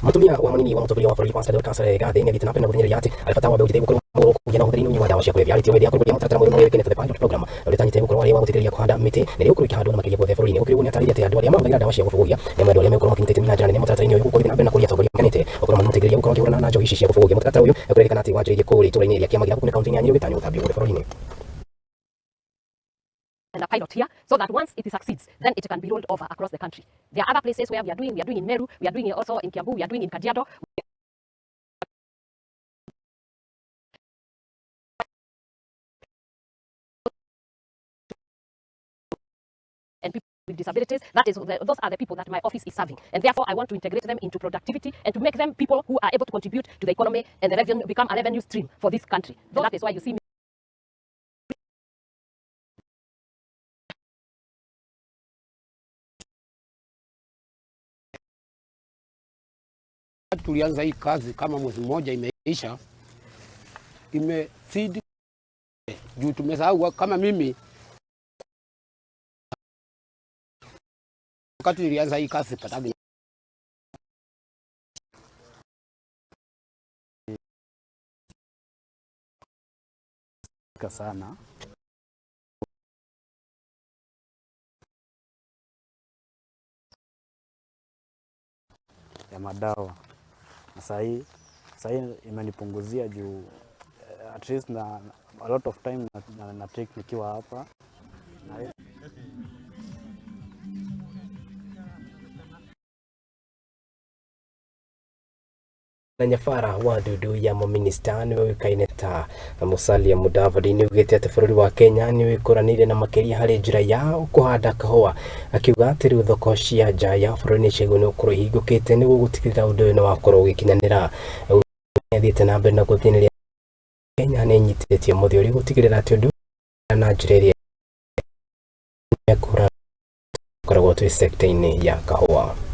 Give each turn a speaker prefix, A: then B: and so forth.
A: Mutumia wa munini wa mutongoria wa bũrũri wa Dorcas Rigathi nĩ athiĩte na mbere na gũthĩnĩrĩria atĩ arĩ bata wa mbeũ njĩthĩ gũkorwo kũgĩa na ũhũthĩri wa ndawa cia kũrebia. Arĩtie hĩndĩ ya kũrũgũria mũtaratara mwerũ ũrĩa ũĩkaine ta The Pilot Program na ũrĩa ũtanyĩte gũkorwo arĩ wa gũteithĩrĩria kũhanda mĩtĩ na ĩrĩa ĩgũkorwo ĩkĩhandwo na makĩria guothe bũrũri-inĩ. Gũkĩrĩ ũguo nĩ atarĩirie atĩ andũ arĩa mahũthagĩra ndawa cia gũbũgũgia nĩ amwe andũ arĩa megũkorwo makĩnyita itemi na njĩra nene mũtaratara-inĩ ũyũ gũkorwo na mbere na kũria atongoria matiganĩte gũkorwo makĩmũteithĩrĩria gũkorwo akĩhũrana na njohi ici cia gũbũgũgia. Mũtaratara ũyũ kũrerĩkana atĩ wanjĩrĩirie kũrĩa itũra-inĩ rĩa Kĩamagĩra gũkũ nĩ kaunti-inĩ ya Nyĩrĩ ũgĩtanywo gũtambio guothe bũrũri-inĩ.
B: And a pilot here so that once it succeeds, then it can be rolled over across the country. There are other places where we are doing in Meru, we are doing also in Kiambu, we are doing in Kajiado. And people with disabilities, those are the people that my office is serving. And therefore, I want to integrate them into productivity and to make them people who are able to contribute to the economy and the revenue, become a revenue stream for this country. So that is why you see me.
C: Tulianza hii kazi kama mwezi mmoja imeisha, imezidi juu tumesahau. Kama mimi wakati nilianza hii kazi patagi
D: sana. Ya madawa na sahii sahii imenipunguzia juu at least na a lot of time na take nikiwa hapa na.
A: Na nyabara wa ndundu ya mũminista nĩwe ũĩkaine ta Musalia Mudavadi nĩ augĩte atĩ bũrũri wa Kenya nĩ wĩkũranĩire na makĩria harĩ njĩra ya kũhanda kahũa, akiuga atĩ rĩu thoko cia nja ya bũrũri nĩ ciagĩrĩirwo nĩ gũkorwo ihingũkĩte nĩguo gũtigĩrĩra ũndũ ũyũ nĩ wakorwo ũgĩkinyanĩra. Nĩ athiĩte na mbere na gũthĩnĩria Kenya nĩ ĩnyitĩtie mũthĩũri gũtigĩrĩra atĩ ũndũ na njĩra ĩrĩa mekũhũrana tũkoragwo twĩ sekta-inĩ ya kahũa.